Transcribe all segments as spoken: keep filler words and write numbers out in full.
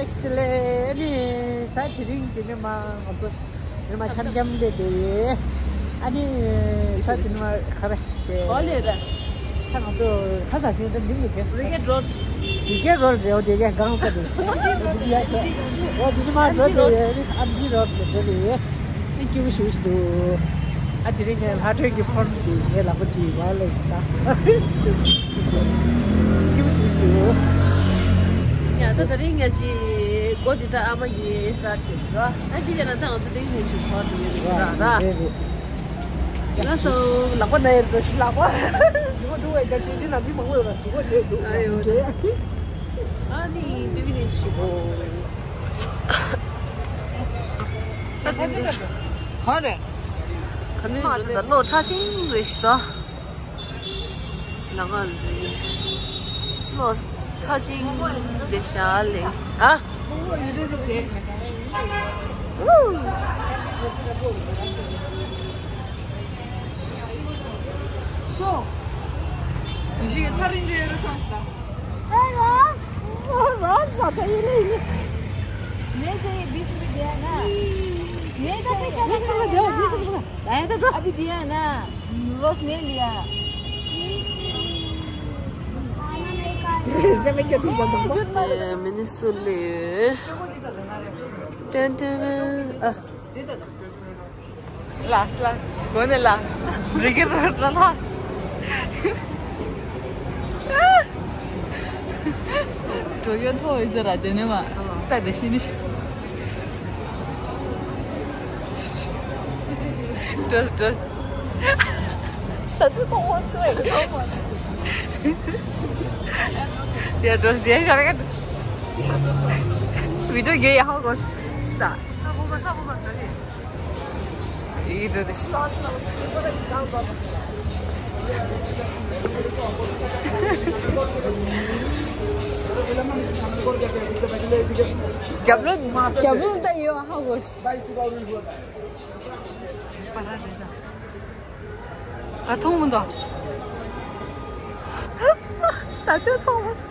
ལས་ནི་ད་དེ་རིང་དེ་ནི་མ་ང་ཚོ་དེ་མ་འཆམ་འཆམ་ལས་དེ་ཨ་ནི་ད་དེ་ནི་མ་ག་རེ་དེ་ཧོ་ལེ་ར་ད་ང་ཚོ་ཁ་ས་དེ་ད་འདི་མི་བྱེད་རི་གེ་རོད་དེ་གེ་རོལ་རེད་དེ་གེ་གང་ཁ་དེ་འོ་དེ་ནི་མ་རོལ་དེ་ཨ་ནི་རོལ་དེ་རེད། ཨ་སྐྱིད་པོ་ཞིག་འདུག་ཨ་དེ་རིང་ངས་ལྷ་སྒྲོན་གྱི་ཕོན་དེ་ངའི་ལག་པ་ཅིག་ཡོད་ལ་ཡིན་ད། སྐྱིད་པོ་ཞིག་འདུག་ཡ་ད་དེ་རིང་ངས་ཅིག་སྒོ་འདི་ད་ཨ་མ་ཡིས་ས་བྱེད་ས་ཨ་འདི་ཡ་ན་ད་ང་ཚོ་དེ་ནས་ཅིག་གོ་དེ་ཡོད་ར་ར། རེད་རེད། ལ་སོ་ལག་པ་ན་ཡོད་ད་ཤི་ལག་པ། ཇི་མ་འདུག་བས་ད་དེ་འདི་ན་མི་མང་པོ་ཡོད་ལ་ཇི་མ་བྱེད་འདུག་ཨ་ཡོད་ད། ཨ་ནི་འདི་གི་ནས་ཅིག་གོ་ག་རེ། ག་ནས་འགྲོ་ནས་ལོ་ཁྲ་ཆིང་རེ་ཞིག་ད། ལ་ང་ཟི། ལོ་ཁྲ་ཆིང་དེ་ཤ་ལེ། ཨ། ཤོ། ཡི་ཤི་གི་ཐ་རིང་རེ་རེ་སོང་སྟ། ཨ་རོ། ཨ་རོ་ས་ད་ཡི་ལེ་ཡི། ནེ་ཚེ་ཡི་བི་སི་བི་དེ་ན། ནེ་ཚེ་ཡི་བི་སི་བི་དེ་བི་སི་བི་ད་ཡ་ད་འགྲོ། ཨ་བི་དེ་ཡ་ན། རོས་ནེ་ལི་ཡ། ཟེ་མེ་ཀྱ་དུ་ཟ་དུ་མ། མི་ནི་སུ་ལེ། ཏན་ཏན་ཨ། ལགས་ལགས། གོ་ནས་ལགས། རི་གེ་རོ་ལ་ལགས། འགྲོ་ཡོད་ཐོག་ཡོད་ཟེར་ར་དེ་ནས་མ། ད་དེ་ཤི་ནི་ཤི། འགྲོ་འགྲོ། ད་དུ་ཁོང་ཁོང་སུ་ཡོད་ཐོག་མ། ཡ་འགྲོ་དེ་ཤ་ར་ག། བི་ཌིའོ་གེ་ཡ་ཧོ་གོ། ད། ཡིག་འབྲུ་དེ་ཤི། རྒྱབ་ལོ་རྒྱབ་ལོ་ད་ཡོད་ཧ་གོ། ད་མཐོང་མི་འདུག་ད་ལྟ་མཐོང་མི་འདུག་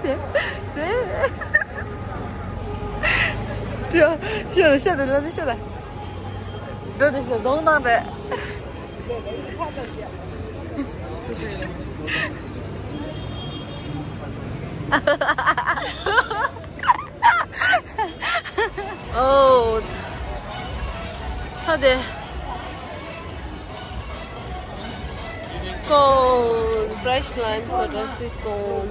དེ་དེ། ཅོ། ཤོད་ལ་ཤོད་ལ་ཤོད་ལ། འགྲོ་དེ་ཤོད་གདོང་བཏང་རེད། ཨོ། ད་དེ། cone, fresh lime soda, sweet cone.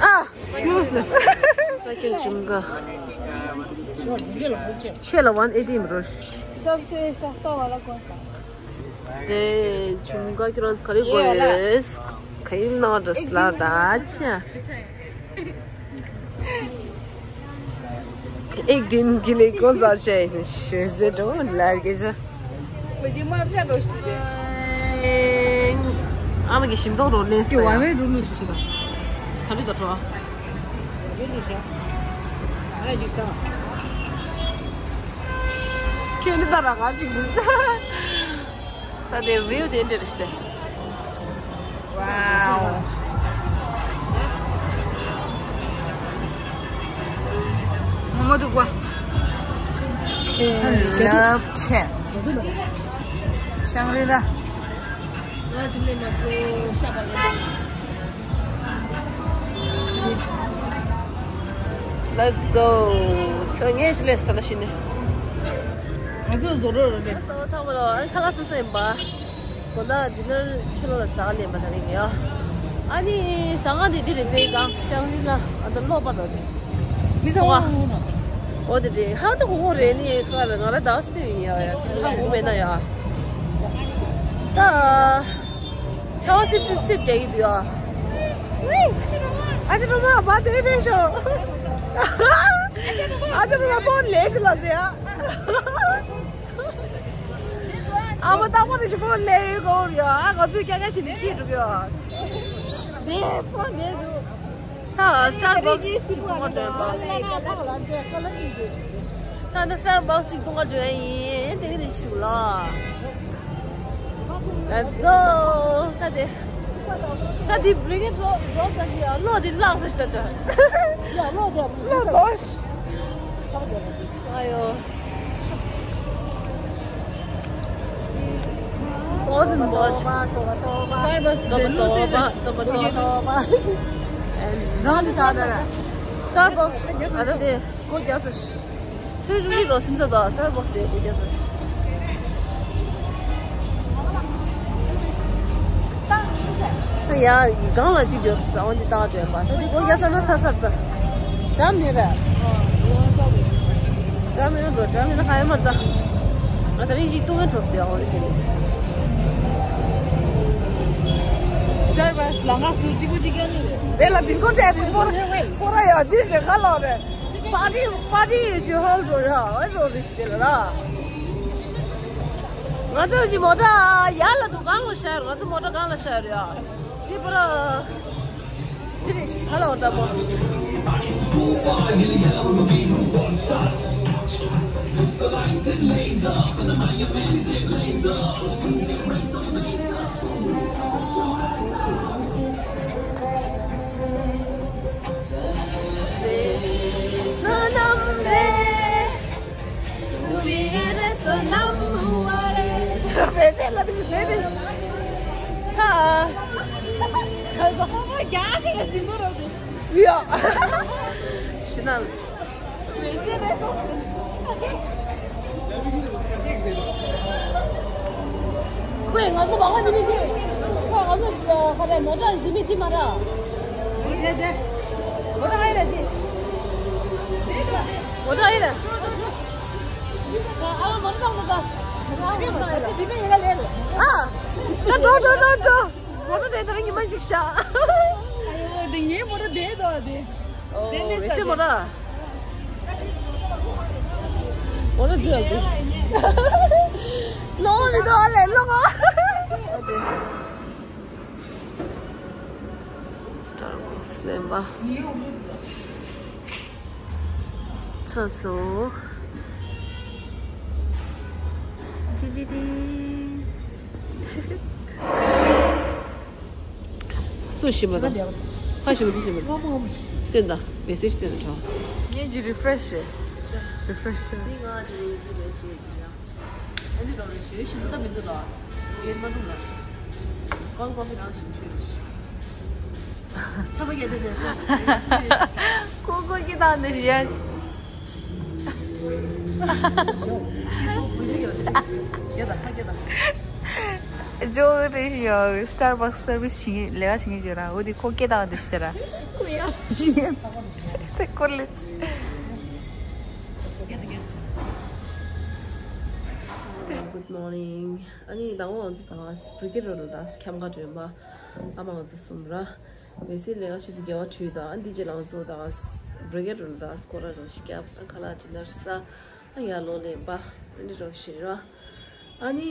ཨ། ཡོད་ལ། ས་ཁྱོད་ཅུང་ག་ཆེ་ལ་ཝན་ཨེ་ཊི་མི་རོ། सबसे सस्ता वाला कौन सा? དེ་ཆུང་ག་ཁྱོད་རང་ཚོ་ག་རེ་དགོས་ཡོད། ག་ཡིན་ནོ་འདྲ་སླ་ད་ཆ། एक दिन के लिए कौन सा चाहिए? ཤོད་ཟེར་འགྲོ་ལར་གི་ཆ། ཨ་མ་གི་ཞིམ་མདོག་རོ་ལེན་སྟེ་ཡ། ག་རེ་ད་འགྲོ། ཁྱོད་ནི་ད་ར་གར་ཅིག་རེད། ད་དེ་བིའུ་དེ་འདྲ་རེད་ཤི་ཏེ། ཝའོ། མོ་མོ་འདུག་པ། ལབ་ཆེ། ཤང་རི་ལ། ང་ཅི་ལས་མ་སོ་ཤ་བ་ལ། Let's go. ཚོ་ངས་ཞི་ལས་ཐ་ན་ཤི་ནས། ང་ཚོ་བཟོ་རོགས་རོགས་ཏེ། སོ་སོ་བོ་ལོ་ཨ་ཁ་ཁ་སོ་སོ་ཡིན་པ། གོ་ན་ཌི་ནར་ཕྱི་ལོགས་ལ་ཟ་ག་ལེན་པ་ད་རེད་ཡ། ཨ་ནི་ཟ་ག་དེ་དེ་རེད་པས་གང་ཤང་རི་ལ་ཨ་ད་ལོག་པ་རོ་ཏེ། མི་ཟ་བ་ཧོ་ཧོ་ནོ། ཨོ་དེ་རེད་ཧ་ད་ཧོ་ཧོ་རེད་ནི་ཁ་ལ་ང་ལ་ད་སྟོན་ཡིན་ཡ་ཡ་ཧ་ཧོ་མེད་ན་ཡ། ད། ཆར་པ་སིབ་སིབ་སིབ་རྒྱག་གི་འདུག་ཨ། ཨ་ཅེ་རོ་མ་བ་དེ་བས་ཤོག་ཨ་ཅེ་རོ་མ་ཕོན་ལས་ཤི་ལ་ཟེ་ཨ། ཨ་མ་རྟག་པར་ནི་ཤི་ཕོན་ལས་ཡོད་གོ་རེད་ཨ། ང་ཚོས་སྐྱ་སྐྱ་བྱས་ནས་ཁྱེར་འགྲོ་གི་ཨ། དེ་ཕོན་ལས་འདུག་ད་སི་ཊར་བག་སི་ཅིག་འཐུང་བ་འདོད་པ། ད་ནི་སི་ཊར་བག་སི་ཅིག་འཐུང་བ་འདོད་ཡིན་དེ་གི་ནི་ཞུ་ལ། Let's go. ད་དེ། ད་འདི་བི་རི་གེ་ཌི་ལོག་ལོག་ད་ཞིག་ཡ་ལོག་འདི་བརླག་ས་ཞིག་ད་ད། ཡ་ལོག་དེ་ལོག་ལོག་ཟོ་ཤི། ཨ་ཡོ། Frozen watch. Starbucks. Starbucks. Starbucks. གང་དུ་ཟ་ད་ར། Starbucks. ཨ་ད་དེ་སྒོ་རྒྱག་ས་ཞིག་ཚོས་ཞུ་ཡིག་ལོ་སིམ་ས་དང་སར་བོག་སི་དེ་དགོས་རྒྱུ་ཟེར། ད་ཡ་གང་ལ་ཅིག་ཡོད་ཟེར་འོ་འདི་བཏང་བྱས་པ་ད་འདི་དགོས་རྒྱུ་ཟེར་ན་ཚ་ཚ་ད། འདྲ་མི་རེད། འདྲ་མི་རེད་འགྲོ་འདྲ་མི་རེད་ཧ་ཡ་མར་ད། ང་ད་རིང་ཅིག་ཏུ་ངན་གྲོགས་ཟེར་འོ་འདི་ཟེར་ནི། Starbucks ལ་ང་སུ་གཅིག་པུ་གཅིག་ཀྱང་ནི་རེད། དེ་ལ་ཌི་སྐོ་ཊེག་རིང་པོ་པོ་ར་ཡོད་འདི་ཞེ་ཁ་ལོ་རེད། པར་ཊི་པར་ཊི་ཡོད་ཀྱི་ཧོལ་འགྲོ་ཡ་ཨེ་འགྲོ་རེད་ཞི་དེ་ལ་ར། ང་ཚོ་ཅི་མོ་ཊ་ཡར་ལ་འདུག་གང་ལ་ཤར་ང་ཚོ་མོ་ཊ་གང་ལ་ཤར་ཡ། འདི་པར་འདི་རེད་ཤ་ལ་འོ་ད་མོ། བེ་ཟེར་ལ་དེ་བེ་རེད། ཁ། ཁ་ཟ་ཁོ་མོ་རྒྱ་ཆེ་ག་ཟིན་པོ་རོ་དེ། ཡ། ཤི་ན། བེ་ཟེར་རེད་སོ་སོ། ཁོས་ང་ཚོ་མང་པོ་འདི་མི་འདི། ཁོས་ང་ཚོ་ཧ་ལས་མོ་ཊ་འདི་མི་འདི་མ་ར། མོ་ཊ་ཧ་ལས་འདི། མོ་ཊ་ཧ་ལས། ཨ་མོ་ཊ་མོ་ཊ། ཨ། ད་འགྲོ་འགྲོ་འགྲོ་འགྲོ། མོ་ཊ་དེ་ད་རང་ཉི་མ་གཅིག་ཤ། ཨ་ཡོ་དེ་ངའི་མོ་ཊ་དེ་དོ་དེ། ཨོ་དེ་ལས་ས་དེ། མོ་ཊ། མོ་ཊ་ཛི་ལ་དེ། ལོ་མི་དོ་ལེ་ལོ། Starbucks ལེན་པ། ཚར་སོང་། ཏི་ཏི་ཏི། སུ་ཤི་མ་དང་། ཧ་ཤི་མ་དི་ཤི་མ་དང་། སྟོན་དང་མེ་སེ་ཇི་སྟོན་དང་། ངས་ཀྱི་refresh རེད། refresh རེད། འདི་ང་ཀྱི་ཡིན་གྱི་མེ་སེ་ཇི་ཡང་། ཨ་ནི་རང་རེ་ཞོལ་ཞིམ་ད་མི་འདུག་ལ། ཡོད་མ་འདུག་ལ། ཀོང་ཀོང་གི་རང་ཞིམ་ཞོལ་ཞིམ། ཆ་མ་རྒྱལ་དེ་ནས། ཀོང་ཀོང་གི་དང་དེ་རེད། ཇོ་རེ་ཡོ་Starbucks service ཞིག་ལས་ཀ་ཞིག་ཡོད་ར། འོ་དེ་ཁོ་སྐད་དང་དེ་ཞིག་ར། ཁོ་ཡ། དེ་ཁོ་ལེ། Good morning. ཨ་ནི་ད་ང་ཚོ་ད་སྤྲོ་སྐྱིད་རོལ་ད་ཁྱམས་ཁ་འགྲོ་ཡིན་པ། ཨ་མ་ང་ཚོ་གསུམ་ར། མེ་སི་ལས་ཀ་ཆུ་ཚོད་བརྒྱད་པ་དྲུག་དང་ཨ་འདི་རྗེས་ལང་ཚོ་དང་སྤྲོ་སྐྱིད་རོལ་ད་སྐོར་ར་རོ་ཞིག་སྐྱབས་ཨ་ཁ་ལག་ཅི་འདར་ས་ཨ་ཡ་ལོ་ལེན་པ་ཨ་འདི་རོ་ཞིག་ར། ཨ་ནི་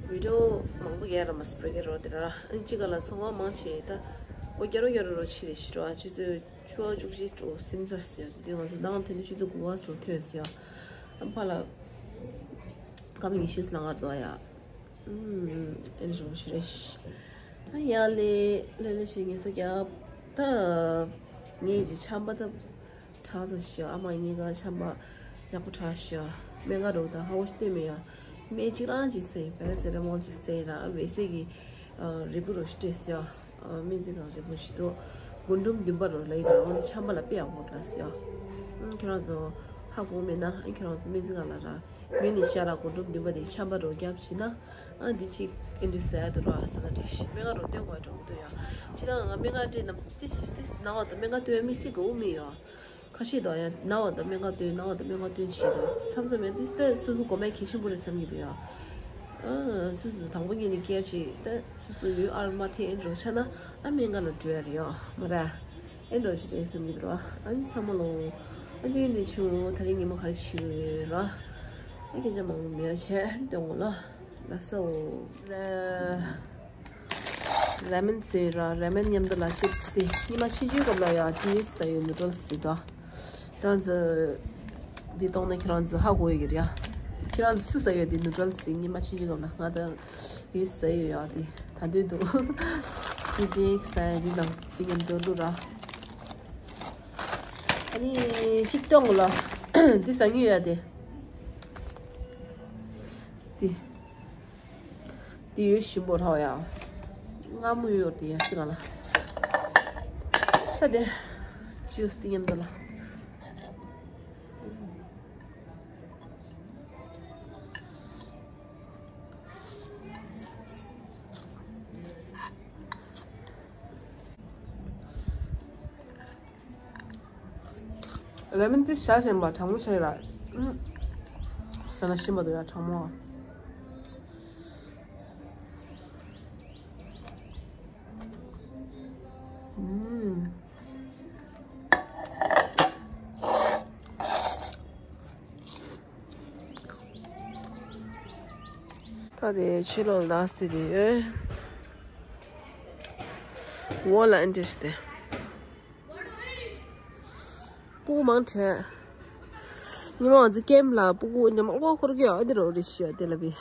བི་ཌིའོ་མང་པོ་རྒྱག་ར་མ་སྤྲོ་སྐྱིད་རོལ་དེ་ར་ཨ་ནི་ཅི་ག་ལ་ཚོང་བ་མང་ཆེ་ད་ཨོ་རྒྱ་རོ་རྒྱ་རོ་རོ་ཆི་རེ་ཞིག་རོ་ཨ་ཆུ་ཚོད་ཆུ་བ་བཅུ་གཅིག་འགྲོ་སིམ་ཚ་ཟེར་དེ་ང་ཚོ་ནང་ཐོན་དུས་ཆུ་ཚོད་དགུ་པ་འགྲོ་ཐོན་ཟེར། ཨ་ཕ་ལ་ཀ་མི་ཉི་ཤུ་ལ་ང་འགྲོ་ཡ། ཨུམ། ཨེ་རོ་ཞི་རེ་ཤི། ཨ་ཡ་ལེ་ལེ་ལེ་ཞིག་ངེས་ས་རྒྱབ་ད། ངེས་ཀྱི་ཆམ་པ་ད་དྲག་ས་ཤི། ཨ་མ་ངེས་ཀ་ཆམ་པ་ཡག་པོ་དྲག་ཤི། སྨན་ཁང་འགྲོ་ད་ཧ་གོ་ཤི་སྟོན་མེད་ཡ། སྨན་གཅིག་རང་གཅིག་ཟས་པེ་ར་སེ་ཊ་མོལ་གཅིག་ཟས་ར་ཨ་བེ་སེ་གི་རིལ་བུ་རོ་ཤི་སྤྲད་ཟེར་ཡ། སྨན་རྩིས་ཁང་རིལ་བུ་ཞིག་འདུག་སྒོར་འབུམ་བདུན་པ་རོ་ལ་ཡི་དང་འོ་ནི་ཆམ་པ་ལ་དཔེ་ཡག་པོ་འདྲ་ཟེར་ཡ། ཁྱེད་རང་ཚོ་ཧ་གོ་མེད་ན་ཁྱེད་རང་ཚོ་སྨན་རྩིས་ཁང་ལ་ར། ངས་ནི་ཤ་ར་སྒོར་འབུམ་བདུན་པ་དེ་ཆམ་པ་རོ་རྒྱབ་ཕྱིན་ན། ཨ་འདི་ཅིག་ཨེ་འདྲ་ཟེར་ཡ་འདུག་ར་ཟེར་ན་འགྲིག་ཤི། སྨན་ཁང་རོ་སྟོན་དགོས་འགྲོ་མི་འདུག་ཡ། ཕྱི་ནང་ང་སྨན་ཁང་སྤྲད་ནམ་ཏི་ཤི་ཏི་ནང་བ་དང་སྨན་ཁང་སྟོན་མི་སྲིད་དགོས་མི་ཡ། ཁ་ཤས་དང་ཡང་ན་བ་དང་སྨན་ཁང་སྟོན་ན་བ་དང་སྨན་ཁང་སྟོན་བྱེད་དང་མཚམས་མཚམས་ཡང་ཏི་ཏི་སོ་སོ་གོ་མེད་གལ་ཆེན་པོ་རེད་བསམ་གྱི་འདུག་ཡ། ཨ་སོ་སོ་དང་པོ་ཉིད་ནས་སྐྱེ་ཡ་ཆེད་ད་སོ་སོ་ཡུལ་ཨར་མ་ཐེ་ཨེ་འགྲོ་ཆ་ན་ཨ་སྨན་ཁང་ལ་འགྲོ་ཡ་རེད་ཡ་མ་ར། ཨེ་འགྲོ་ཆ་རེད་བསམ་གྱི་འདུག་ར། ཨ་ནི་ཚང་མ་ལོ་ཨ་ཁྱོད་ནས་ཆུང་ད་རིང་ཉི་མ་ག་རེ་བྱེད་ཀྱི་ཡོད་ར། ཨ་སྐད་ཆ་མང་པོ་མེད་ཡ་བྱས་སྟོན་དགོས་ལ། ལ་སོ། ར་མེན་ཟོས་ར། ར་མེན་མཉམ་དུ་ལ་ཅིབ་སི་དེ་ཉི་མ་ཕྱི་ཆུའི་སྐབས་ལ་ཡ་དེ་ཟ་ཡོད་ནུ་ཌལ་སི་དེ་དོ། ཁྱེད་རང་ཚོ་འདི་གཏོང་ན་ཁྱེད་རང་ཚོ་ཧ་གོ་ཡོད་ཀྱི་རེད་ཡ། ཁྱེད་རང་ཚོ་སུ་ཟ་ཡོད་དེ། ནུ་ཌལ་སི་དེ་ཉི་མ་ཕྱིན་ཅི་གམ་ན། ང་དང་ཡོད་ཟ་ཡོད་ཡོད་དེ། ད་དུང་འདུག་དེ་ཅིག་ཟ་ཡ་དེ་དང་དེ་ཉམས་འགྲོ་ལུ་ར། ཨ་ནི་ཅིག་སྟོན་གོ་ལ། འདི་ཟ་ཉེ་ཡོད་དེ། འདི། འདི་ཡོད་ཞིམ་པོ་ར་ཡ། མངར་མོ་ཡོད་དེ་ཡ་ཅི་ག་ལ། ད་དེ། ཇུས་འདི་ཉམས་འདུག་ལ། ལེ་མོན་ཏི་ཤ་ཞན་པ་གྲང་མོ་ཆེ་ར། ཟ་ན་ཞིམ་པ་འདུག་ཡ་གྲང་མོ། ཨུམ། ད་དེ་ཕྱི་ལོགས་ལ་སི་དེ་ཡོད། འོ་ལ་ཨན་ཏེ་ཤི་དེ། སྤུ་གུ་མང་དྲགས། ཉི་མ་འོ་ཙི་ཀེམ་ལ་སྤུ་གུ་ཉི་མ་ཨོ་ཁོར་གི་ཨ་དེ་རོ་རེ་ཤི་ཨ་དེ་ལ་བི།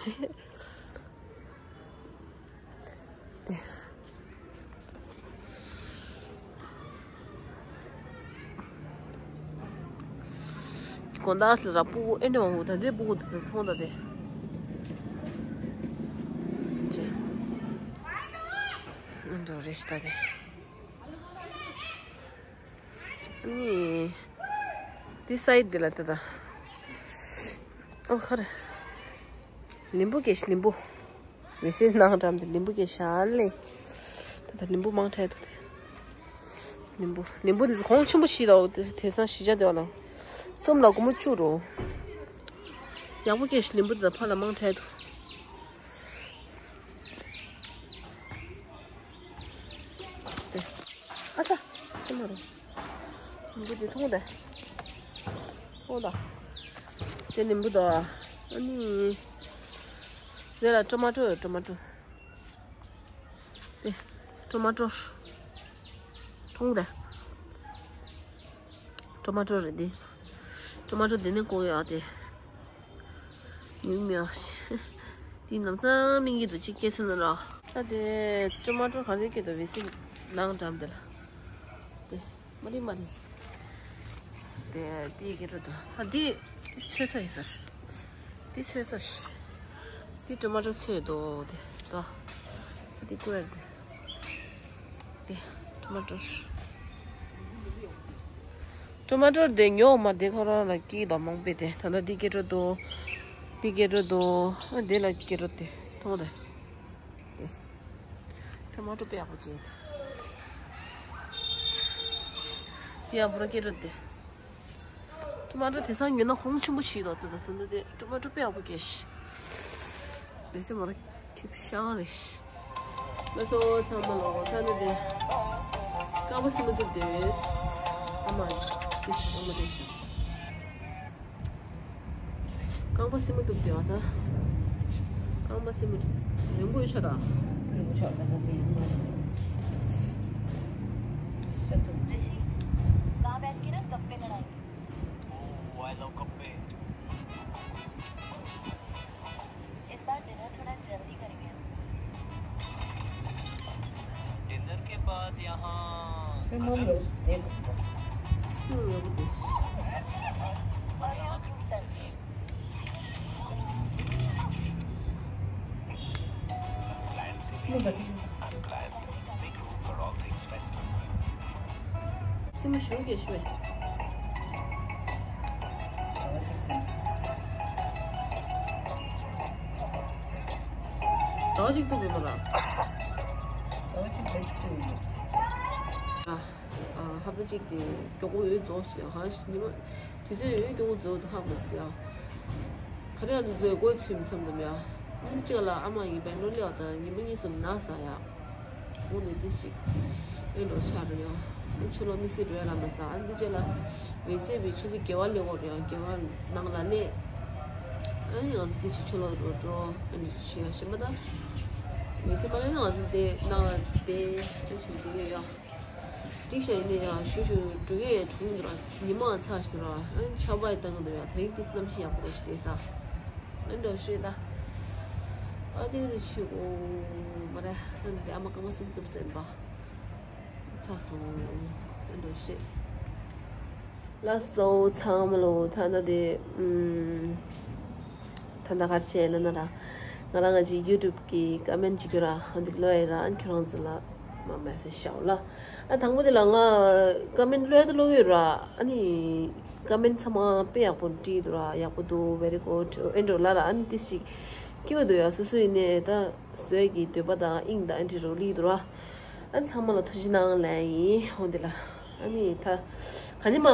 དེ། དགོང་དག་ལ་ར་སྤུ་གུ་ཨེ་འདྲ་བ་ད་དེ་སྤུ་གུ་དེ་དེ་མཐོང་ད་དེ། ཅེ། ཨེ་འདྲ་རེ་ཤི་ད་དེ། ནི། འདི་སའི་འདི་ལ་ལྟ་ད། ཨོ་ཁར། ལིམ་བུ་སྐྱེས་ཤི་ལིམ་བུ། མི་སེར་ནང་འགྲམ་དུ་ལིམ་བུ་སྐྱེས་ཤག་ལེ། ད་ལྟ་ལིམ་བུ་མང་དྲགས་འདུག་སྟེ། ལིམ་བུ་ལིམ་བུ་འདི་ཚོ་གོང་ཆེན་པོ་ཞིག་དང་དེ་སང་ཞི་ཆ་དེ་བ་ལ། གསུམ་ལ་སྒོར་མོ་བཅུ་རོ། ཡག་པོ་སྐྱེས་ཤི་ལིམ་བུ་འདི་ད་ཕར་ལ་མང་དྲགས་འདུག་དེ། ཨ་ཙ། ཚེ་མ་རུ། ནིམ་བུ་དེ་མཐོང་དེ། མཐོང་ད། དེ་ནིམ་བུ་དོ། ཨ་ནི། དེ་ལ་ཊོ་མ་ཊོ་ཡོད། ཊོ་མ་ཊོ། དེ། ཊོ་མ་ཊོ། མཐོང་དེ། ཊོ་མ་ཊོ་རེད་དེ། ཊོ་མ་ཊོ་དེ་ནི་ཀོ་ཡོད་ཨ་དེ། ཡུམ་ཡོ། དེ་ནམ་ཚང་མིན་གྱི་འདུག་ཅིག་སྐྱེས་ཚེ་ན་ར། ད་དེ་ཊོ་མ་ཊོ་ག་རེ་སྐྱེས་འདུག་བེ་སི་ནང་འགྲམ་དེ་ལ། དེ་མ་རི་མ་རི། དེ་དེ་སྐྱེས་འགྲོ་འདུག་ད་དེ་དེ་ཚོས་ས་ཡིན་ཟེར། དེ་ཚོས་ས་ཤི། དེ་ཊོ་མ་ཊོ་ཚོས་འདུག་དེ་ད། དེ་ཀོ་ཡར་དེ། དེ་ཊོ་མ་ཊོ། ཊོ་མ་ཊོ་དེ་ཉོ་མ་དེ་ཁོ་རང་ལ་སྐྱེས་དང་མང་པོ་དེ་ད་ལྟ་འདི་སྐྱེ་འགྲོ་འདུག་འདི་སྐྱེ་འགྲོ་འདུག་ཨ་དེ་ལ་སྐྱེ་འགྲོ་དེ་མཐོང་དེ། དེ་ཊོ་མ་ཊོ་དཔེ་ཡག་པོ་སྐྱེས་འདུག་དེ་ཡག་པོ་ར་སྐྱེ་འགྲོ་དེ། ཊོ་མ་ཊོ་དེང་སང་ཉོས་ན་ཧོང་ཆེན་པོ་ཞིག་འདུག་དེ་ད་ད་དེ་ཊོ་མ་ཊོ་དཔེ་ཡག་པོ་སྐྱེས་ཤི། མི་སེར་མོ་ར་ཁྱི་ཤ་རེད་ཤི། ལགས་སོ་ཚང་མ་ལོ་ས་ནི་དེ། རྐང་པ་སིམ་མ་གཏུབ་དེ། ཨ་མ། དེ་ཤི་ཨ་མ་དེ་ཤི། རྐང་པ་སིམ་མ་གཏུབ་དེ་བ་ད། རྐང་པ་སིམ་མ་གཏུབ། རིང་པོ་ཡོད་ཆ་ད། རིང་པོ་ཆ་ད་ད་སི་ཡིན་མ་ཤི། ཤ་གཏུབ། वहाँ बैठ के ना गप्पे लड़ाएंगे। Oh, I love गप्पे। इस बार डिनर थोड़ा जल्दी करेंगे। डिनर के बाद यहाँ कजन। और यहाँ खूब सर्दी। प्लान से भी unplanned. Make room for all things festive. སེམས་ཤུགས་ཀྱི་ཤོད། ཟླ་བ་གཅིག་ཐུག་ཡོད་མ་རེད། ཟླ་བ་གཅིག་ཐུག་ཡོད་མ་རེད། ཨ། ཨ། ཧབ་ཏ་གཅིག་དེ་མགྱོགས་པོ་འོད་རྫོགས་སོང་ཧ་ཉི་མ། དུས་ཚོད་འོད་མགྱོགས་པོ་རྫོགས་འདུག་ཧ་མ་སི་ཨ། ག་རེ་ཨ་ལུ་ཚོས་གོ་ཚུལ་མཚམས་དུ་མེད་ཨ། གཅིག་ལ་ཨ་མ་ཡིན་པའི་ལོ་ལེ་བ་དང་ཉི་མ་གཉིས་གསུམ་ན་ས་ཡ། འོ་ནི་དེ་ཞིག་ཨེ་ལོ་ཆ་རུ་ཡ། ཨེ་ཆུ་ལོ་དམིགས་བསལ་འགྲོ་ཡ་ལ་མ་ས་ཨ་འདི་རྗེས་ལ། འོད་གསལ་བའི་ཆུ་ཚོད་བརྒྱད་པ་སླེབས་འོང་རེད་ཨ་བརྒྱད་པ་ནང་ལ་སླེབས། ཨ་ནི་ང་ཚོ་དེ་ཞིག་ཆུ་ལོ་རུ་འགྲོ་ཨ་ནི་ཞིག་ཡ་ཞིག་མ་ད། འོད་གསལ་མ་སླེབས་ན་ང་ཚོ་དེ་ནང་ལ་བསྡད་ཨ་ནི་ཞིག་འགྲོ་གི་ཡོད་ཡ། འགྲིག་ཤག་ཡིན་ནའི་ཡང་ཞུ་ཞུ་འགྲོ་གི་ཡོད་གྲོངས་འདུག་ར་ཉི་མ་ཚ་ཞིག་འདུག་ར་ཨ་ནི་ཆར་པ་ཡི་བཏང་གི་འདུག་ཡ་ད་རིང་དེ་གནམ་གཤིས་ཡག་པོ་རོ་ཞིག་བསྡད་ས། ཨེ་འགྲོ་ཤེས་ད། ཨ་དེ་རེ་ཤེས་གོ་མ་རེད། ཨ་ནི་དེ་ཨ་མ་སྐར་མ་སུམ་སྟོབས་ཟིན་པ། ཚ་སོང་། ཨེ་འགྲོ་ཤེས། ལགས་སོ་ཚང་མ་ལོ། ད་ལྟ་དེ་ཨམ། ད་ལྟ་ག་རེ་བྱས་ལབ་ན་ར། ང་རང་ང་ཅིག་ཡུ་ཊུབ་གི་ཀོ་མེན་ཊི་ཅིག་ཡོད་ར། ཨ་འདི་ཀློག་ཡ་ར། ཨ་ནི་ཁྱོད་རང་ཚོ་ལ་མ་མེ་སེ་ཇི་བཞག་ལ། ཨ་དང་པོ་དེ་ལ་ང་ཀོ་མེན་ཊི་ཀློག་ཡ་ད་ཀློག་ཡོད་ར། ཨ་ནི་ཀོ་མེན་ཊི་ཚང་མ་དཔེ་ཡག་པོ་བྲིས་འདུག་ར། ཡག་པོ་འདུག very good ཨེ་འགྲོ་ལ་ར། ཨ་ནི་ཏི་ཞིག་སྐྱིད་པོ་འདུག་ཡ། སོ་སོ་ཡིན་ནའི་ད་བཟོས་ཀྱི་འདོད་པ་དང་དབྱིངས་དང་ཨེ་འདྲ་རོ་ལི་འདུག་ར། ཨ་ཚང་མ་ལ་ཐུགས་རྗེ་གནང་ལན་ཡིན། འོ་འདི་ལ། ཨ་ནི་ད་ག་ནི་མ་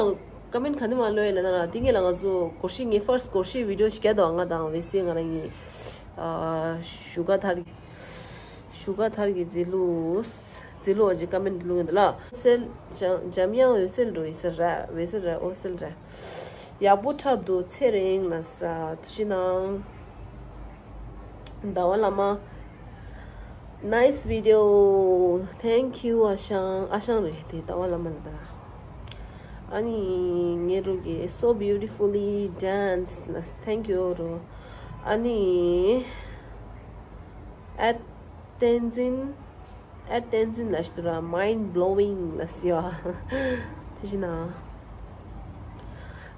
ཀོ་མེན་ཊི་ག་ནི་མ་ཀློག་ཡ་ལབ་ན་ར། དེ་ངས་ལ་ང་ཚོ་སྒོར་གཞས་ངའི་ཕར་སི་ཊི་སྒོར་གཞས་བི་ཌི་ཡོ་ཞིག་རྒྱག་འདུག་ང་དང་ཝེ་སི་ང་རང་གཉིས། ཨ་ཞུ་ག་ཐར་ཞུ་ག་ཐར་གྱི་མཛེས་ལུགས་མཛེས་ལུགས་ཨ་ཅེ་ཀོ་མེན་ཊི་ཀློག་ཡོད་འདུག་ལ། འོད་གསལ་འཇམ་འཇམ་དབྱངས་འོད་གསལ་འགྲོ་ཡི་ཟེར་ར། འོད་གསལ་ར་འོད་གསལ་ར། ཡག་པོ་འཁྲབ་འདུག་ཚེ་རིང་ལ་ས་ཐུགས་རྗེ་གནང་། ཟླ་བ་བླ་མ། Nice video. Thank you. ཨ་ཞང་། ཨ་ཞང་རེད་དེ། ཟླ་བ་བླ་མ་ལ་ད་ར། ཨ་ནི་ངེད་རུ་གི་so beautifully dance ལ་thank you རུ། ཨ་ནི་at Tenzin at Tenzin ལ་ཞུ་ར། mind blowing ལ་ཟེར་བ། དེ་བཞིན་ན།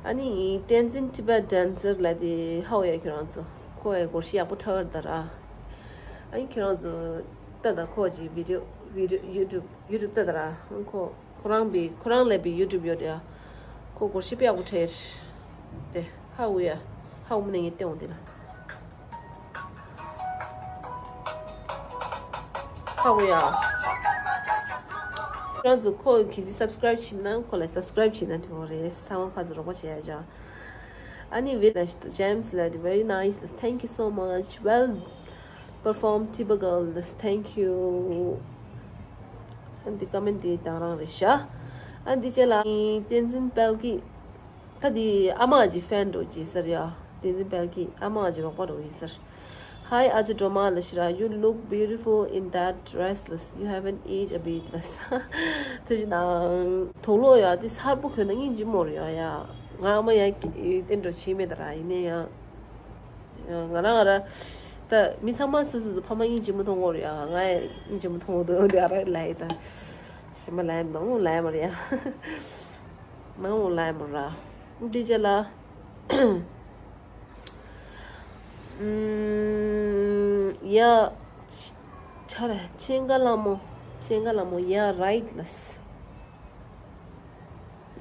ཨ་ནི་Tenzin Tibet dancer ལ་དེ་ཧའོ་ཡ་ཁྱོད་རང་ཚོ། ཁོ་ཡ་སྒོར་གཞས་ཡག་པོ་འཁྲབ་ཡོད་ད་ར། ཨ་ནི་ཁྱོད་རང་ཚོ་ལྟ་ད། ཁོ་གི་བི་ཌི་ཡོ་བི་ཌི་ཡོ་ཡུ་ཊུབ་ཡུ་ཊུབ་ལྟ་ད་ར། ཁོ་ཁོ་རང་བི་ཁོ་རང་ལས་བི་ཡུ་ཊུབ་ཡོད་ཡ། ཁོ་སྒོར་གཞས་དཔེ་ཡག་པོ་འཁྲབ་ཡོད། དེ་ཧའོ་ཡ། ཧའོ་མ་ནས་ངས་བལྟས་འོང་དེ་ལ། ཧ་གོ་ཡ། ཁྱེད་རང་ཚོ་ཁོ་གལ་སྲིད་སབ་སི་ཀ་རའིབ་བྱེད་ན་ཁོ་ལ་སབ་སི་ཀ་རའིབ་བྱེད་ན་འགྲིག་གི་རེད། ཚང་མ་ཕར་ཚུར་རོགས་པ་བྱེད་ཡ་ཅག་ཨ་ནི་བེ་ལ་ཇེམ་སི་ལ་དེ་very nice, thank you so much, well performed Tiba girl, thank you. ཨ་འདི་ཀོ་མེན་ཊི་འདི་དང་རང་རེད་ཤག་ཨ་འདི་བྱས་ལ་བསྟན་འཛིན་དཔལ་སྐྱིད། ད་དེ་ཨ་མ་གི་ཕེན་འགྲོ་གི་ཟེར་ཡ། བསྟན་འཛིན་དཔལ་སྐྱིད་ཨ་མ་གི་རོགས་པ་འགྲོ་གི་ཟེར། Hi ཨ་ཅེ་སྒྲོལ་མ་ལ་ཤི་ར། You look beautiful in that dress ལ། You haven't aged a bit ལ། ཐུགས་རྗེ་གནང་། དུག་ལོག་ཡ་དེ་སེར་པོ་གྱོན་ན་སྙིང་རྗེ་མོ་རེད་ཡ། ཡ་ང་ཨ་མ་ཡ་བསྟན་འགྲོ་བྱེད་མེད་ད་ར། ཡིན་ནའི་ཡ་ང་རང་ང་ར་ད་མི་ཚང་མ་སོ་སོ་སོ་ཕ་མ་སྙིང་རྗེ་མོ་མཐོང་གི་རེད་ཡ། ང་ཡ་སྙིང་རྗེ་མོ་མཐོང་གི་འདུག་འདི་ཨ་ར་ལ་ཡི་ད་ཞི་མ་ལ་ཡ་མང་ལ་ཡ་མ་རེད་ཡ། མང་ལ་ཡ་མ་ར། འདི་ཅེ་ལ། ཨུམ། ཡ། ཆ་ར་ཆེན་ཀ་ལ་མོ། ཆེན་ཀ་ལ་མོ་ཡ་རའིཊ་ལ།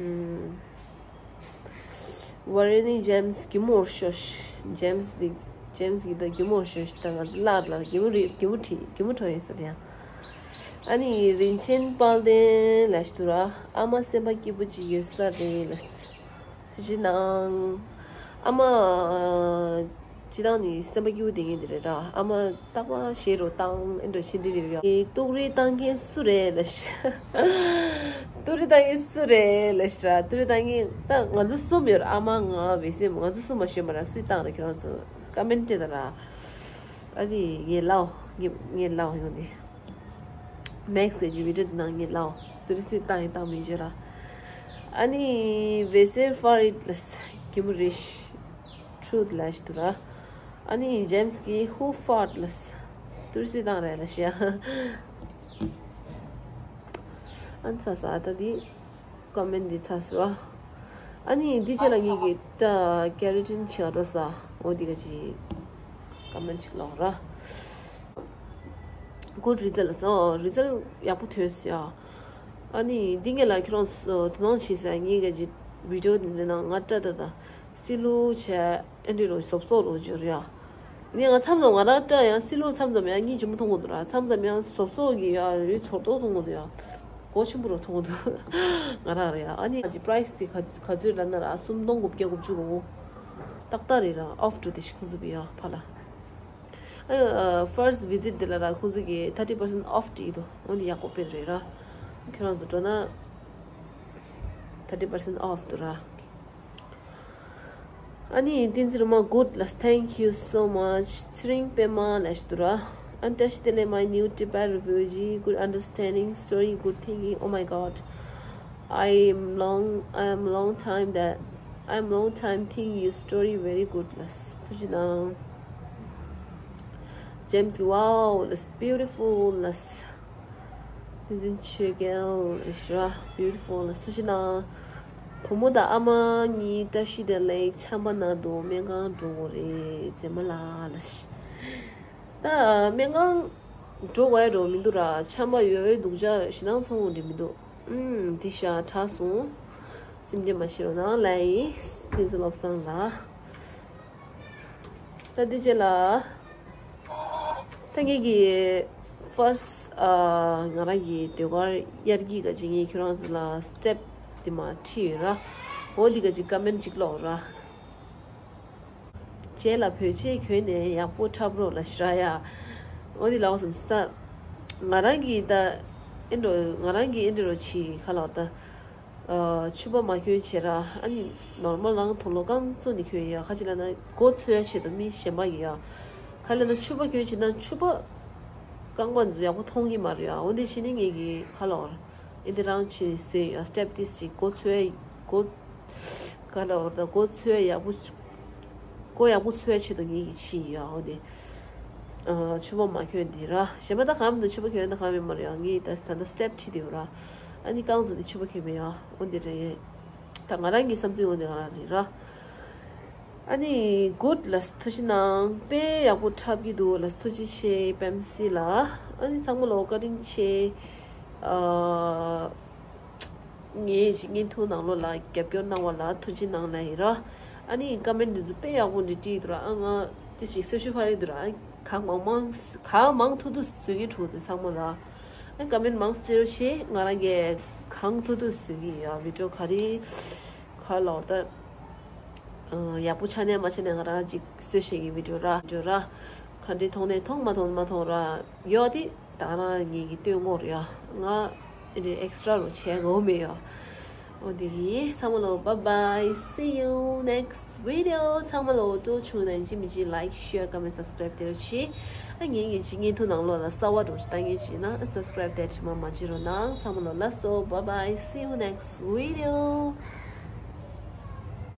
ཨུམ། ཝ་རེ་ནི་ཇེམ་སི་གི་མོ་ཤོ་ཤ། ཇེམ་སི་དེ་ཇེམ་སི་གི་ད་གི་མོ་ཤོ་ཤ། ད་ང་ཚོ་ལར་ལ་གི་མོ་རི་གི་མོ་ཁྲི་གི་མོ་ཁྲོ་ཡིན་ས་རེད་ཡ། ཨ་ནི་རིན་ཆེན་དཔལ་ལྡན་ལ་ཞུ་ར། ཨ་མ་སེམས་པ་སྐྱིད་པོ་ཅིག་ཡོད་ས་རེད་ལ། ཐུགས་རྗེ་གནང་། ཨ་མ་སྤྱི་བཏང་ནི་སེམས་པ་སྐྱིད་པོ་དེ་ངེས་དེ་རེད་ར། ཨ་མ་རྟག་པར་ཞེ་རོ་བཏང་ཨེ་འགྲོ་ཕྱིན་དེ་དེ་རེད་ཡ། ཏུག་རི་བཏང་མཁན་སུ་རེད་ལ་ཤ། ཏུག་རི་བཏང་མཁན་སུ་རེད་ལ་ཤ། ཏུག་རི་བཏང་མཁན་ད་ང་ཚོ་གསུམ་ཡོད་ར། ཨ་མ་ང་བེ་སེམ་ང་ཚོ་གསུམ་མ་ཤོད་མ་ར། སུས་བཏང་ར་ཁྱེད་རང་ཚོ་ཀོ་མེན་ཊི་སྤྲད་ད་ར། ཨ་ནི་ངས་ལའོ་ངས་ངས་ལའོ་ཡོང་དེ། ནེག་སི་ཊི་གི་བི་ཌི་ཡོ་དེ་ནང་ངས་ལའོ། ཏུ་རི་སུས་བཏང་ཡིན་བཏང་མིན་བརྗོད་ར། ཨ་ནི་བེ་སེ་ཕར་ཨིཊ་ལ་གི་མོ་རེ་ཤི། ཊུ་རུ་ཐི་ལ་ཞུ་དུ་ར། ཨ་ནི་ཇེམ་སི་གི་ཧུ་ཕར་ཊི་ལ། ཏུ་རི་སུས་བཏང་རེད་ལ་ཤི་ཡ། ཨ་ནི་ཚ་ས་ཨ་ད་དི། ཀོ་མེན་ཊི་འདི་ཚར་སོང་། ཨ་ནི་འདི་རྗེས་ལ་ངེད་ཀྱི་ད་ཀེ་ར་ཊིན་བྱེད་འགྲོ་ས། འོ་འདི་ག་ཅི་ཀོ་མེན་ཊི་ཅིག་ཀློག་ར། གུཌ་རི་ཛལ་ཊི་སོང་། རི་ཛལ་ཊི་ཡག་པོ་ཐོན་སོང་ཡ། ཨ་ནི་འདི་ངེད་ལ་ཁྱེད་རང་ཚོ་དོ་སྣང་བྱེད་ས་ངེད་ག་ཅི་བི་ཌི་ཡོ་འདི་ནང་ང་ཏྲ་ཏ་ད་སི་ལུ་བྱས། ཨེ་འདྲི་རོ་ཟོབ་ཟོབ་རོ་འཇོར་ཡ། ནི་ང་མཚམས་མཚམས་ང་རང་སྐྲ་ཡང་སི་ལུ་མཚམས་མཚམས་ཡང་སྙིང་རྗེ་མོ་མཐོང་གི་འདུག་ར། མཚམས་མཚམས་ཡང་ཟོབ་ཟོབ་གི་ཡ་རི་ཚོར་ཏོ་མཐོང་གི་འདུག་ཡ། གོ་ཆེན་པོ་རོ་མཐོང་གི་འདུག་ང་རང་རེད་ཡ། ཨ་ནི་ཨ་ཅི་པ་རའི་སི་དེ་ག་ག་ཚོད་ལབ་ན་ར་སུམ་སྟོང་དགུ་བརྒྱ་དགུ་བཅུ་གོ། ཏག་ཏག་རེད་ར། ཨོཕ་འགྲོ་དེ་ཞིག་ཁོང་ཚོ་བི་ཡ་ཕ་ལ། ཨ་ཕར་སི་ཊི་བི་ཛིཊ་དེ་ལ་ར་ཁོང་ཚོ་གི་ཐར་ཊི་པར་སེན་ཊི་ཨོཕ་བྲིས་འདུག་འོ་འདི་ཡག་པོ་དཔེ་རེད་ར། ཁྱོད་རང་ཚོ་འགྲོ་ན་ཐར་ཊི་པར་སེན་ཊི་ཨོཕ་འདུག་ར། ཨ་ནི་བསྟན་འཛིན་རུ་མ་གུཌ་ལ། Thank you so much. ཚེ་རིང་པད་མ་ལ་ཞུ་དུ་ར། Untouched Tele, my new Tibet refugee, good understanding, story, good thinking. Oh my God, I am long, I am long time that I'm long time think you story very good ལ། ཐུགས་རྗེ་གནང་། James, wow, that's beautiful ལ། བསྟན་འཛིན་ཆོས་རྒྱལ་ཨེ་ཤི་ར། Beautiful ལ། ཐུགས་རྗེ་གནང་། བུ་མོ་དང་ཨ་མ་གཉིས་བཀྲ་ཤིས་བདེ་ལེགས། ཆམ་པ་ན་འདུག་སྨན་ཁང་འགྲོ་དགོས་རེད། མཛེས་མ་ལགས་ལ། ད་སྨན་ཁང་འགྲོ་དགོས་ཡ་འགྲོ་མི་འདུག་ར། ཆམ་པ་ཡོད་པའི་སྡུག་ཅག་ཞེ་སྡང་ཚ་བོ་འདྲ་མི་འདུག་ཨུམ། དེ་ཤ་དྲག་སོང་། སེམས་ཁྲལ་མ་བྱེད་རོགས་གནང་ལ་ཡིན། བསྟན་འཛིན་བློ་བཟང་ལགས། ད་འདི་རྗེས་ལ། ད་ངེད་ཀྱི་first ཨ་ང་རང་གི་ཟློས་གར་དབྱར་སྐྱིད་ག་ཅིག་ངས་ཁྱོད་རང་ཚོ་ལ་step དེ་མ་ཁྲིད་ཡོད་ར། འོ་འདི་ག་ཅིག་comment ཅིག་ཀློག་ར། རྗེས་ལ་བོད་ཆས་གྱོན་ནས་ཡག་པོ་འཁྲབ་རོགས་ལ་ཞེ་དྲག་ཡ། འོ་འདི་ལ་འོ་སམ་ས། ང་རང་གི་ད་ཨེ་འགྲོ་ང་རང་གི་ཨེ་འདྲ་རོ་ཆི་ག་ལ་ད། ཕྱུ་པ་མ་གྱོན་བྱས་ར། ཨ་ནི་ནོར་མལ་ནང་དུག་ལོག་རྐང་བཙུགས་ནས་གྱོན་ཡ། ཁ་ཅིག་ལབ་ན་མགོ་འཚོས་ཡ་ཆེད་དུ་མི་གཞན་པ་གིས་ཡ། ག་ལབ་ན་ཕྱུ་པ་གྱོན་བྱས་ན་ཕྱུ་པ་རྐང་པ་འཛུ་ཡག་པོ་མཐོང་གི་མ་རེད་ཡ། འོ་འདི་ཕྱི་ནི་ངེད་ཀྱི་ཁ་ལོར་ཨེ་འདི་རང་ཆེ་ཟེར་ཡ། སི་ཊེབ་ཏིས་ཅིག་མགོ་འཚོས་ཡ་མགོ་ག་ལོར་ད་མགོ་འཚོས་ཡ་ཡག་པོ། མགོ་ཡག་པོ་འཚོས་ཡ་ཆེད་དུ་ངེད་ཀྱི་ཕྱི་ཡ། འོ་འདི། ཕྱུ་པ་མ་གྱོན་འདི་ར། གཞན་པ་ད་གང་མི་འདུག་ཕྱུ་པ་གྱོན་ད་གང་མི་མ་རེད་ཡ། ངས་ད་ད་ལྟ་སི་ཊེབ་ཁྲིད་དེ་ཡོད་ར། ཨ་ནི་རྐང་འཛུ་འདི་ཕྱུ་པ་གྱོན་མེད་ཡ། འོ་འདི་རེད། ད་ང་རང་གི་བསམ་ཚུལ་འོ་འདི་ག་རང་རེད་ར། ཨ་ནི་good ལ་ཐུགས་རྗེ་གནང་། དཔེ་ཡག་པོ་འཁྲབ་ཀྱི་འདུག་ལ། ཐུགས་རྗེ་ཆེ་པེམ་སི་ལ། ཨ་ནི་ཚང་མ་ལ་བཀའ་དྲིན་ཆེ། ཨ་ངའི་བརྙན་ཐུང་ནང་ལོགས་ལ་རྒྱབ་སྐྱོར་གནང་བ་ལ་ཐུགས་རྗེ་གནང་ལ་ཡིན་ར། ཨ་ནི་ཀ་མེན་འདི་ཚོ་དཔེ་ཡག་པོ་འདི་བྲིས་འདུག་ར། ཨ་ང་དེ་ཞིག་སེ་ཤུ་ཕ་རེད་འདུག་ར། ཨ་གང་མང་མང་གང་མང་ཐུབ་ཐུབ་བཟོ་གི་འདུག་དེ་ཚང་མ་ལ། ཨ་ཀ་མེན་མང་སེ་རོ་ཆེ། ང་རང་གིས་གང་ཐུབ་ཐུབ་བཟོ་གི་ཡོད། བི་ཌི་ཡོ་ག་རེ་ག་ལོར་ད། ཡག་པོ་ཆགས་ནས་མ་ཆགས་ནས་ང་རང་ཅིག་བཟོས་བཞག་གི་བི་ཌི་ཡོ་ར། བི་ཌི་ཡོ་ར། ག་འདྲ་མཐོང་ནས་མཐོང་མ་མཐོང་མ་མཐོང་ར་ཡོད་དེ་ད་རང་ངེད་ཀྱི་སྟོན་དགོས་རེད་ཡ། ང་ཨེ་འདྲ་ཨེག་སི་ཊ་ར་བྱེད་དགོས་མེད་ཡ། འོ་དེ་ཡིན། ཚང་མ་ལ་bye bye, see you next video. ཚང་མ་ལ་ཏོ་ཆུང་ན་ཡིན་གཅིག་མིན་གཅིག་like, share, comment, subscribe དེ་རུ་ཆི། ཨ་ངེད་ཀྱི་ཅི་བརྙན་ཐུང་ནང་ལོགས་ལ་གསར་བ་འགྲོ་ཅི་ལྟ་ངེས་ཅི་ན་subscribe དེ་ཁྲི་མ་མ་བརྗེད་རོགས་གནང་། ཚང་མ་ལ་ལགས་སོ། Bye bye, see you next video.